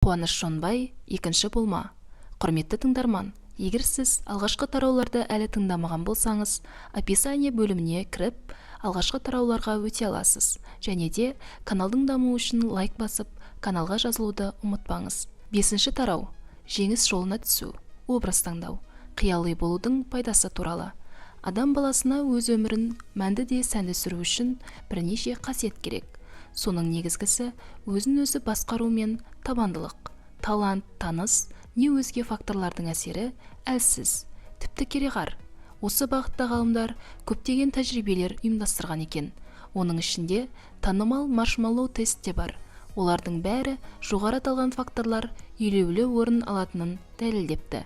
Қуаныш Шонбай, «Екінші болма». Құрметті тыңдарман, егер сіз алғашқы тарауларды әлі тыңдамаған болсаңыз, описание бөліміне кіріп, алғашқы тарауларға өте аласыз. Және де каналдың дамуы үшін лайк басып, каналға жазылуды ұмытпаңыз. Бесінші тарау: жеңіс жолына түсу, образ таңдау, қияли болудың пайдасы туралы. Адам баласына өз өмірін мәнді де сәнді сүру үшін бірнеше қасиет керек. Соның негізгісі – өзін өзі басқару мен табандылық. Талант, таныс не өзге факторлардың әсері әлсіз, тіпті кереғар. Осы бағытта ғалымдар көптеген тәжірибелер ұйымдастырған екен. Оның ішінде танымал маршмеллоу тест те бар. Олардың бәрі жоғары аталған факторлар елеулі орын алатынын дәлелдепті.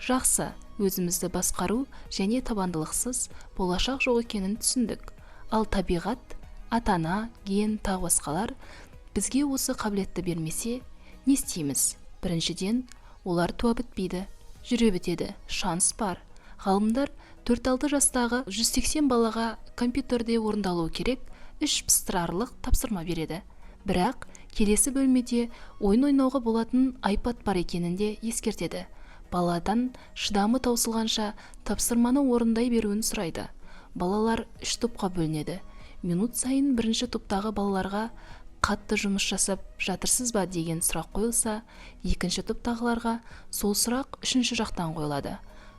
Жақсы, өзімізді басқару және табандылықсыз болашақ жоқ екенін түсіндік. Ал табиғат, ата-ана, ген, тағы басқалар бізге осы қабілетті бермесе, не істейміз? Біріншіден, олар туа бітпейді, жүре бітеді, шанс бар. Ғалымдар 4-6 жастағы 180 балаға компьютерде орындалуы керек іш пыстырарлық тапсырма береді. Бірақ келесі бөлмеде ойын ойнауға болатын iPad бар екенін де ескертеді. Баладан шыдамы таусылғанша тапсырманы орындай беруін сұрайды. Балалар үш топқа бөлінеді. Минут сайын бірінші топтағы балаларға «Қатты жұмыс жасап жатырсыз ба?» деген сұрақ қойылса, екінші топтағыларға сол сұрақ үшінші жақтан қойылады.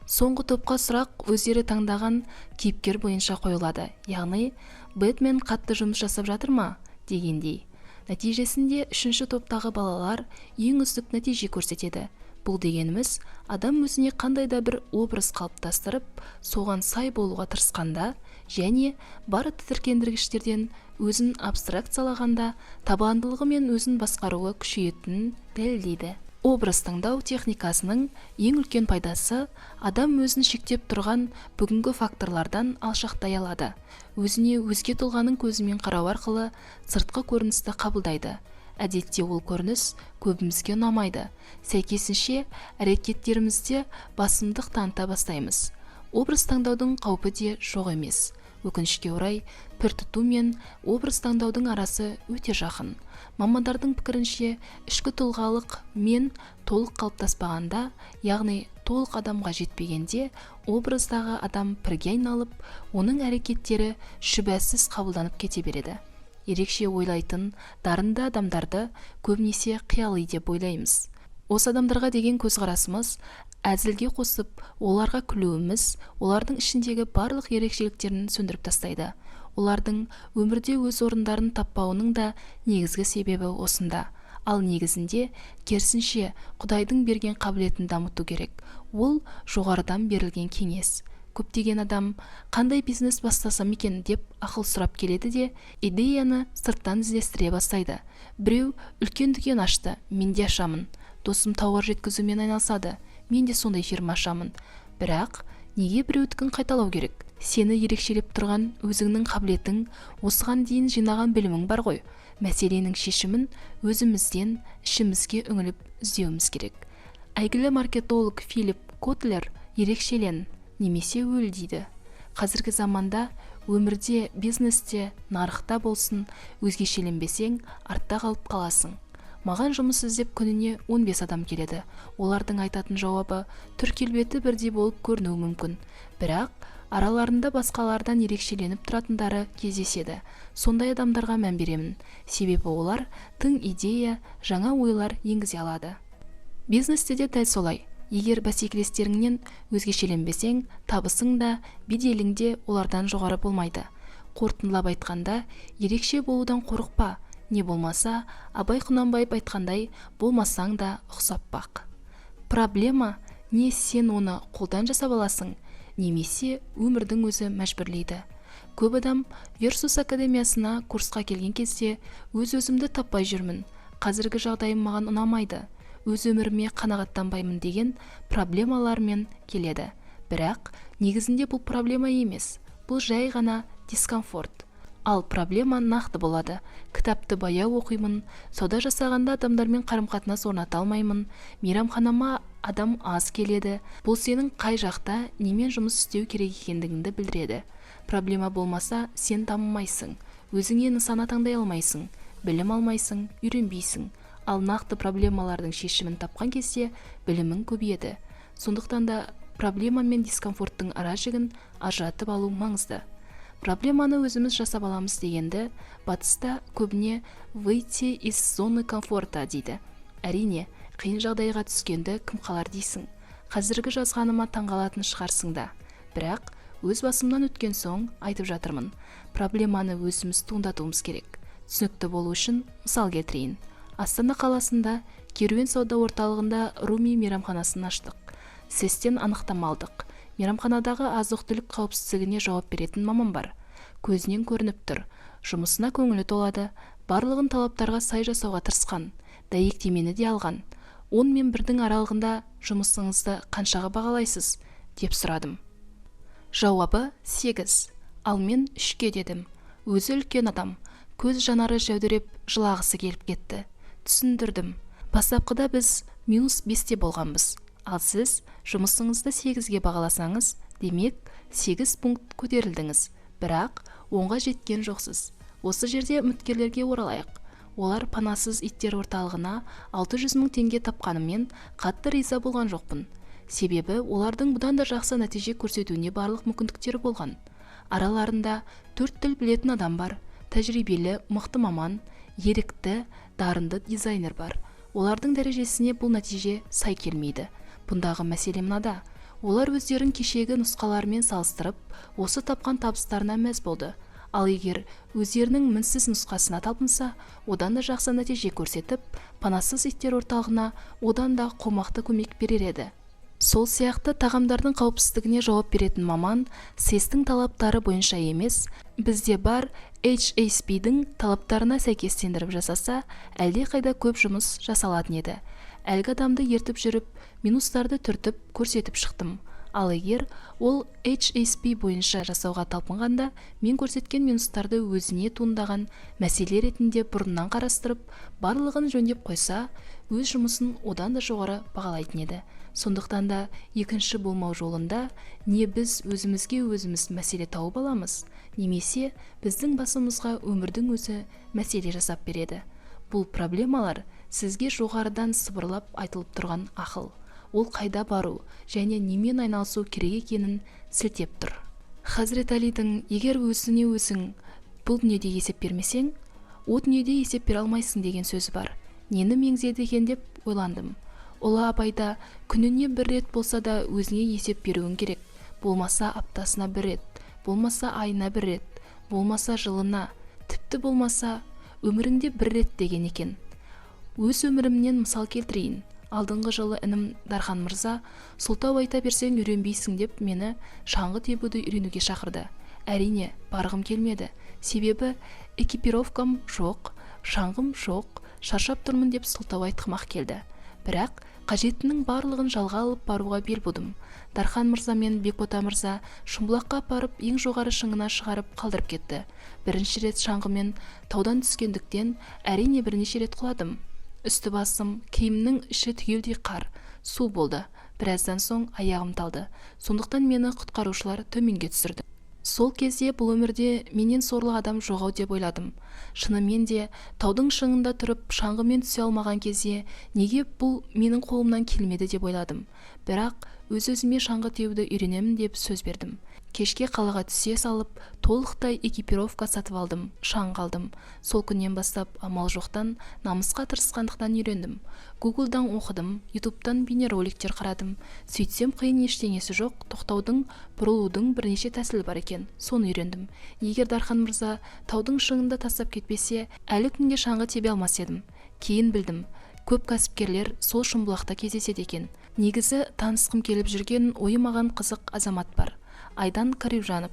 Соңғы топқа сұрақ өздері таңдаған кейіпкер бойынша қойылады, яғни «Бэтмен қатты жұмыс жасап жатыр ма?» дегендей. Нәтижесінде үшінші топтағы балалар ең үздік нәтиже көрсетеді. Бұл дегеніміз – адам өзіне қандай да бір образ қалыптастырып, соған сай болуға тырысқанда және бар тітіркендіргіштерден өзін абстракциялағанда, табандылығы мен өзін басқаруы күшейетінін дәлелдейді. Образ таңдау техникасының ең үлкен пайдасы – адам өзін шектеп тұрған бүгінгі факторлардан алшақтай алады. Өзіне өзге тұлғаның көзімен қарау арқылы сыртқы көріністі қабылдайды. Әдетте ол көрініс көбімізге ұнамайды. Сәйкесінше, әрекеттерімізде басымдық таныта бастаймыз. Образ таңдаудың қаупі де жоқ емес. Өкінішке орай, пір тұту мен образ таңдаудың арасы өте жақын. Мамандардың пікірінше, ішкі тұлғалық мен толық қалыптаспағанда, яғни толық адамға жетпегенде, образдағы адам пірге айналып, оның әрекеттері шүбәсіз қабылданып кете береді. Ерекше ойлайтын дарынды адамдарды көбінесе қияли деп ойлаймыз. Осы адамдарға деген көзқарасымыз, әзілге қосып оларға күлуіміз олардың ішіндегі барлық ерекшеліктерін сөндіріп тастайды. Олардың өмірде өз орындарын таппауының да негізгі себебі осында. Ал негізінде, керісінше, Құдайдың берген қабілетін дамыту керек. Ол – жоғарыдан берілген кеңес. Көптеген адам «Қандай бизнес бастасам екен?» деп ақыл сұрап келеді де, идеяны сырттан іздестіре бастайды. Біреу үлкен дүкен ашты, мен де ашамын. Досым тауар жеткізумен айналысады, мен де сондай фирма ашамын. Бірақ неге біреудікін қайталау керек? Сені ерекшелеп тұрған өзіңнің қабілетің, осыған дейін жинаған білімің бар ғой. Мәселенің шешімін өзімізден, ішімізге үңіліп іздеуіміз керек. Әйгілі маркетолог Филипп Котлер «Ерекшелен немесе өл» дейді. Қазіргі заманда өмірде, бизнесте, нарықта болсын, өзгешеленбесең, артта қалып қаласың. Маған жұмыс іздеп күніне 15 адам келеді. Олардың айтатын жауабы, түр келбеті бірдей болып көрінуі мүмкін. Бірақ араларында басқалардан ерекшеленіп тұратындары кездеседі. Сондай адамдарға мән беремін, себебі олар тың идея, жаңа ойлар енгізе алады. Бизнесте де дәл солай. Егер бәсекелестеріңнен өзгешеленбесең, табысың да, беделің де олардан жоғары болмайды. Қорытындылап айтқанда, ерекше болудан қорықпа. Не болмаса, Абай Құнанбаев айтқандай, болмасаң да ұқсап бақ. Проблема не сен оны қолдан жасап аласың немесе өмірдің өзі мәжбүрлейді. Көп адам Версус академиясына курсқа келген кезде «Өз өзімді таппай жүрмін, қазіргі жағдайым маған ұнамайды, өз өміріме қанағаттанбаймын» деген проблемалармен келеді. Бірақ негізінде бұл проблема емес, бұл жай ғана дискомфорт. Ал проблема нақты болады: кітапты баяу оқимын, сауда жасағанда адамдармен қарым-қатынас орната алмаймын, мейрамханама адам аз келеді. Бұл сенің қай жақта немен жұмыс істеу керек екендігіңді білдіреді. Проблема болмаса, сен дамымайсың, өзіңе нысана таңдай алмайсың, білім алмайсың, үйренбейсің. Ал нақты проблемалардың шешімін тапқан кезде білімің көбейеді. Сондықтан да проблема мен дискомфорттың ара жігін ажыратып алу маңызды. Проблеманы өзіміз жасап аламыз дегенді батыста көбіне «выйти из зоны комфорта» дейді. Әрине, қиын жағдайға түскенді кім қалар дейсің. Қазіргі жазғаныма таңғалатын шығарсың да, бірақ өз басымнан өткен соң айтып жатырмын. Проблеманы өзіміз туындатуымыз керек. Түсінікті болу үшін мысал келтірейін. Астана қаласында Керуен сауда орталығында Руми мейрамханасын аштық. СЭС-тен анықтама алдық. Мейрамханадағы азық-түлік қауіпсіздігіне жауап беретін маман бар. Көзінен көрініп тұр, жұмысына көңілі толады. Барлығын талаптарға сай жасауға тырысқан, дәйектемені де алған. 10 мен 1-дің аралығында жұмысыңызды қаншаға бағалайсыз деп сұрадым. Жауабы: 8. Ал мен 3-ке дедім. Өзі үлкен адам, көз жанары жәудіреп, жылағысы келіп кетті. Түсіндірдім: бастапқыда біз -5-те болғанбыз, ал сіз жұмысыңызды 8-ге бағаласаңыз, демек, 8 пункт көтерілдіңіз, бірақ 10-ға жеткен жоқсыз. Осы жерде үміткерлерге оралайық. Олар панасыз иттер орталығына 600 мың теңге тапқанымен, қатты риза болған жоқпын. Себебі олардың бұдан да жақсы нәтиже көрсетуіне барлық мүмкіндіктері болған. Араларында төрт тіл білетін адам бар, тәжірибелі мықты маман, ерікті, дарынды дизайнер бар. Олардың дәрежесіне бұл нәтиже сай келмейді. Бұндағы мәселе мынада: олар өздерін кешегі нұсқаларымен салыстырып, осы тапқан табыстарына мәз болды. Ал егер өздерінің мінсіз нұсқасына талпынса, одан да жақсы нәтиже көрсетіп, панасыз иттер орталығына одан да қомақты көмек берер еді. Сол сияқты тағамдардың қауіпсіздігіне жауап беретін маман СЭС-тің талаптары бойынша емес, бізде бар HACCP-дің талаптарына сәйкестендіріп жасаса, әлдеқайда көп жұмыс жасалатын еді. Әлгі адамды ертіп жүріп, минустарды түртіп көрсетіп шықтым. Ал егер ол HACCP бойынша жасауға талпынғанда, мен көрсеткен минустарды өзіне туындаған мәселе ретінде бұрыннан қарастырып, барлығын жөндеп қойса, өз жұмысын одан да жоғары бағалайтын еді. Сондықтан да екінші болмау жолында не біз өзімізге өзіміз мәселе тауып аламыз, немесе біздің басымызға өмірдің өзі мәселе жасап береді. Бұл проблемалар сізге жоғарыдан сыбырлап айтылып тұрған ақыл. Ол қайда бару және немен айналысу керек екенін сілтеп тұр. Хазірет Алидің: «Егер өзіңе өзің бұл дүниеде есеп бермесең, о дүниеде есеп бере алмайсың» деген сөзі бар. Нені меңзеді екен деп ойландым. Ұлы Абайда: «Күніне бір рет болса да өзіңе есеп беруің керек, болмаса аптасына бір рет, болмаса айына бір рет, болмаса жылына, тіпті болмаса өміріңде бір рет» деген екен. Өз өмірімнен мысал келтірейін. Алдыңғы жылы інім Дархан мырза «Сылтау айта берсең, үйренбейсің» деп мені шаңғы тебуді үйренуге шақырды. Әрине, барғым келмеді. Себебі экипировкам жоқ, шаңғым жоқ, шаршап тұрмын деп сылтау айтқым-ақ келді. Бірақ қажеттінің барлығын жалға алып баруға бел будым. Дархан мырза мен Бекбота мырза Шымбұлаққа апарып, ең жоғары шыңына шығарып қалдырып кетті. Бірінші рет шаңғымен таудан түскендіктен, әрине, бірнеше рет құладым. Үсті басым, киімнің іші түгелдей қар, су болды. Біраздан соң аяғым талды, сондықтан мені құтқарушылар төменге түсірді. Сол кезде бұл өмірде менен сорлы адам жоқ-ау деп ойладым. Шынымен де, таудың шыңында тұрып шаңғымен түсе алмаған кезде, неге бұл менің қолымнан келмеді деп ойладым. Бірақ өз-өзіме шаңғы теуді үйренемін деп сөз бердім. Кешке қалаға түсе салып, толықтай экипировка сатып алдым, шаңғы алдым. Сол күннен бастап амал жоқтан, намысқа тырысқандықтан үйрендім. Гуглдан оқыдым, Ютубтан бейнероликтер қарадым. Сөйтсем, қиын ештеңесі жоқ, тоқтаудың, бұрылудың бірнеше тәсілі бар екен, соны үйрендім. Егер Дархан мырза таудың шыңында тастап кетпесе, әлі күнге шаңғы тебе алмас едім. Кейін білдім, көп кәсіпкерлер сол Шымбұлақта кездеседі екен. Негізі танысқым келіп жүрген, ойы маған қызық азамат бар, Айдан Карибжанов.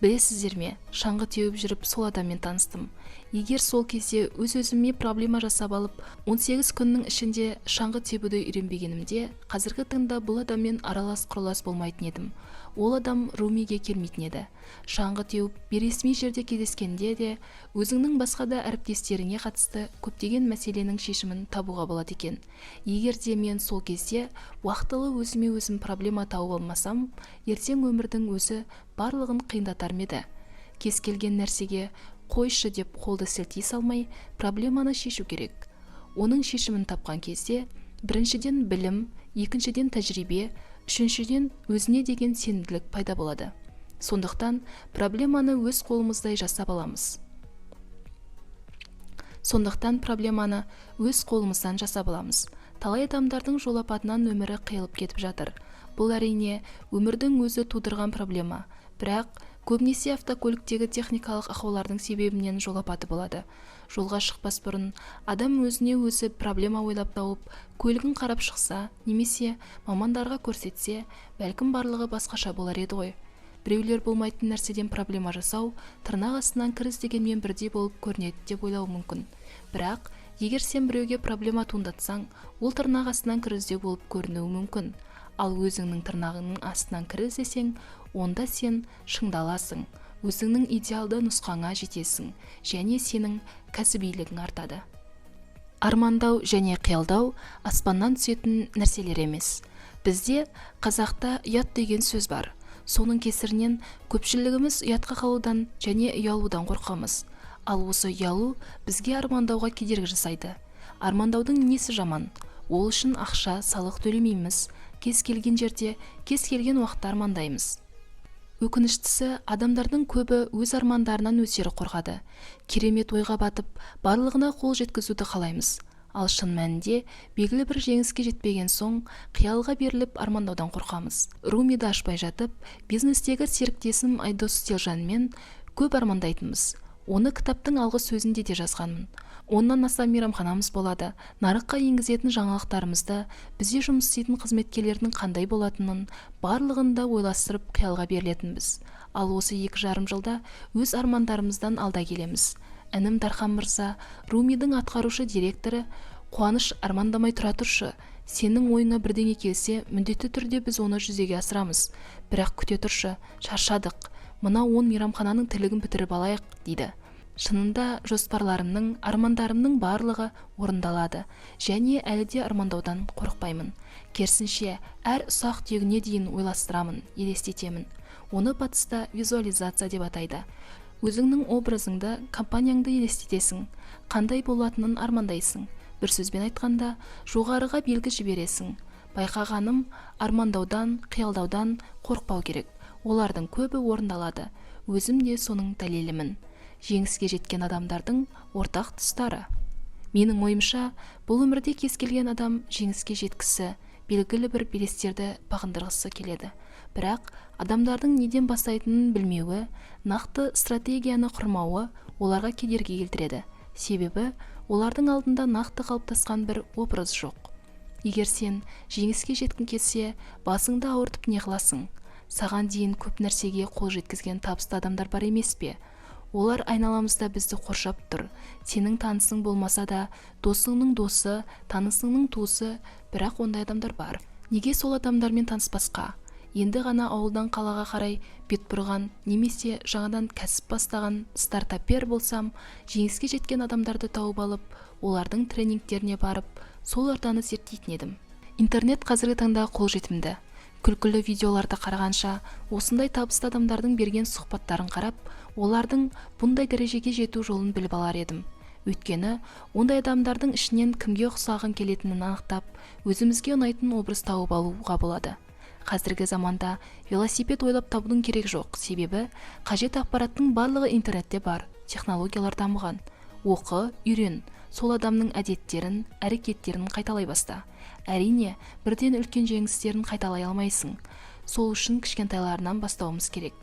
Білесіздер ме, шаңғы теуіп жүріп сол адаммен таныстым. Егер сол кезде өз-өзіме проблема жасап алып, 18 күннің ішінде шаңғы тебуді үйренбегенімде, қазіргі таңда бұл адаммен аралас-құралас болмайтын едім. Ол адам Румиге келмейтін еді. Шаңғы теуіп, бейресми жерде кездескенде де өзіңнің басқа да әріптестеріңе қатысты көптеген мәселенің шешімін табуға болады екен. Егер де мен сол кезде уақытылы өзіме өзім проблема тауып алмасам, ертең өмірдің өзі барлығын қиындатар ма еді? Кез келген нәрсеге «қойшы» деп қолды сілтей салмай, проблеманы шешу керек. Оның шешімін тапқан кезде біріншіден білім, екіншіден тәжірибе, үшіншіден өзіне деген сенімділік пайда болады. Сондықтан проблеманы өз қолымыздай жасап аламыз. Сондықтан проблеманы өз қолымыздан жасап аламыз. Талай адамдардың жол апатынан өмірі қиылып кетіп жатыр. Бұл, әрине, өмірдің өзі тудырған проблема. Бірақ көбінесе автокөліктегі техникалық ақаулардың себебінен жол апаты болады. Жолға шықпас бұрын адам өзіне өзі проблема ойлап тауып, көлігін қарап шықса немесе мамандарға көрсетсе, бәлкім, барлығы басқаша болар еді ғой. Біреулер болмайтын нәрседен проблема жасау тырнақ астынан кір іздегенмен бірдей болып көрінеді деп ойлауы мүмкін. Бірақ егер сен біреуге проблема туындатсаң, ол тырнақ астынан кір іздеу болып көрінуі мүмкін. Ал өзіңнің тырнағыңның астынан кір іздесең, онда сен шыңдаласың, өзіңнің идеалды нұсқаңа жетесің және сенің кәсібилігің артады. Армандау және қиялдау аспаннан түсетін нәрселер емес. Бізде, қазақта, ұят деген сөз бар. Соның кесірінен көпшілігіміз ұятқа қалудан және ұялудан қорқамыз. Ал осы ұялу бізге армандауға кедергі жасайды. Армандаудың несі жаман? Ол үшін ақша, салық төлемейміз. Кез келген жерде, кез келген уақытта армандаймыз. Өкініштісі, адамдардың көбі өз армандарынан өздері қорқады. Керемет ойға батып, барлығына қол жеткізуді қалаймыз. Ал шын мәнінде белгілі бір жеңіске жетпеген соң, қиялға беріліп, армандаудан қорқамыз. Румиді ашпай жатып, бизнестегі серіктесім Айдос Телжанмен көп армандайтынбыз. Оны кітаптың алғы сөзінде де жазғанмын. 10-нан аса мейрамханамыз болады, нарыққа енгізетін жаңалықтарымызды, бізде жұмыс істейтін қызметкерлердің қандай болатынын, барлығын да ойластырып, қиялға берілетінбіз. Ал осы 2,5 жылда өз армандарымыздан алда келеміз. Інім Дархан мырза, Румидің атқарушы директоры: «Қуаныш, армандамай тұра тұршы. Сенің ойыңа бірдеңе келсе, міндетті түрде біз оны жүзеге асырамыз. Бірақ күте тұршы, шаршадық. Мына 10 мейрамхананың тірлігін бітіріп алайық», — дейді. Шынында, жоспарларымның, армандарымның барлығы орындалады және әлі де армандаудан қорықпаймын. Керісінше, әр ұсақ түйегіне дейін ойластырамын, елестетемін. Оны батыста визуализация деп атайды. Өзіңнің образыңды, компанияңды елестетесің, қандай болатынын армандайсың. Бір сөзбен айтқанда, жоғарыға белгі жібересің. Байқағаным, армандаудан, қиялдаудан қорықпау керек. Олардың көбі орындалады. Өзім де соның дәлелімін. Жеңіске жеткен адамдардың ортақ тұстары. Менің ойымша, бұл өмірде кез келген адам жеңіске жеткісі, белгілі бір белестерді бағындырғысы келеді. Бірақ адамдардың неден бастайтынын білмеуі, нақты стратегияны құрмауы оларға кедергі келтіреді. Себебі олардың алдында нақты қалыптасқан бір образ жоқ. Егер сен жеңіске жеткің келсе, басыңды ауыртып не қыласың? Саған дейін көп нәрсеге қол жеткізген табысты адамдар бар емес пе? Олар айналамызда бізді қоршап тұр. Сенің танысың болмаса да, досыңның досы, танысыңның туысы, бірақ ондай адамдар бар. Неге сол адамдармен таныспасқа? Енді ғана ауылдан қалаға қарай бет бұрған немесе жаңадан кәсіп бастаған стартапер болсам, жеңіске жеткен адамдарды тауып алып, олардың тренингтеріне барып, сол ортаны зерттейтін едім. Интернет қазіргі таңда қолжетімді. Күлкілі видеоларды қарағанша, осындай табысты адамдардың берген сұхбаттарын қарап, олардың бұндай дәрежеге жету жолын біліп алар едім. Өйткені ондай адамдардың ішінен кімге ұқсағың келетінін анықтап, өзімізге ұнайтын образ тауып алуға болады. Қазіргі заманда велосипед ойлап табудың керек жоқ. Себебі қажет ақпараттың барлығы интернетте бар, технологиялар дамыған. Оқы, үйрен, сол адамның әдеттерін, әрекеттерін қайталай баста. Әрине, бірден үлкен жеңістерін қайталай алмайсың. Сол үшін кішкентайларынан бастауымыз керек.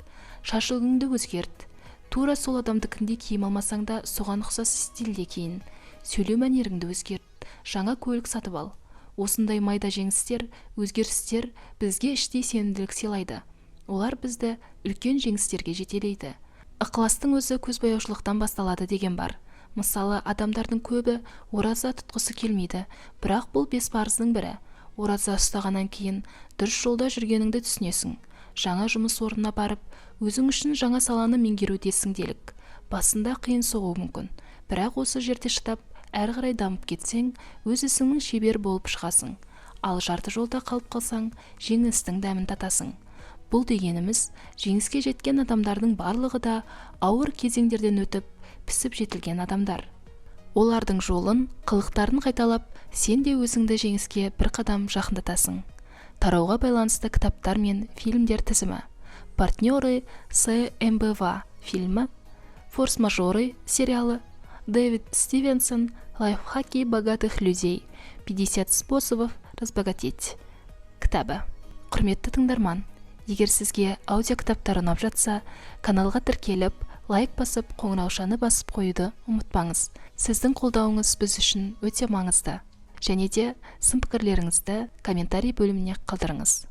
Шаш үлгіңді өзгерт. Тура сол адамдікіндей киім алмасаң да, соған ұқсас стильде киін. Сөйлеу мәнеріңді өзгерт. Жаңа көлік сатып ал. Осындай майда жеңістер, өзгерістер бізге іштей сенімділік сыйлайды. Олар бізді үлкен жеңістерге жетелейді. Ықыластың өзі көзбояушылықтан басталады деген бар. Мысалы, адамдардың көбі ораза тұтқысы келмейді, бірақ бұл бес парыздың бірі. Ораза ұстағаннан кейін дұрыс жолда жүргеніңді түсінесің. Жаңа жұмыс орнына барып, өзің үшін жаңа саланы меңгерудесің делік. Басында қиын соғуы мүмкін, бірақ осы жерде шыдап, әрі қарай дамып кетсең, өз ісіңнің шебері болып шығасың. Ал жарты жолда қалып қалсаң, жеңілістің дәмін татасың. Бұл дегеніміз, жеңіске жеткен адамдардың барлығы да ауыр кезеңдерден өтіп, пісіп жетілген адамдар. Олардың жолын, қылықтарын қайталап, сен де өзіңді жеңіске бір қадам жақындатасың. Тарауға байланысты кітаптар мен фильмдер тізімі: «Партнеры с МБВ» фильмі, «Форс-мажоры» сериалы, Дэвид Стивенсон «Лайфхаки богатых людей. 50 способов разбогатеть» кітабы. Құрметті тыңдарман, егер сізге аудиокітаптар ұнап жатса, каналға тіркеліп, лайк басып, қоңыраушаны басып қоюды ұмытпаңыз. Сіздің қолдауыңыз біз үшін өте маңызды. Және де сын пікірлеріңізді комментарий бөліміне қалдырыңыз.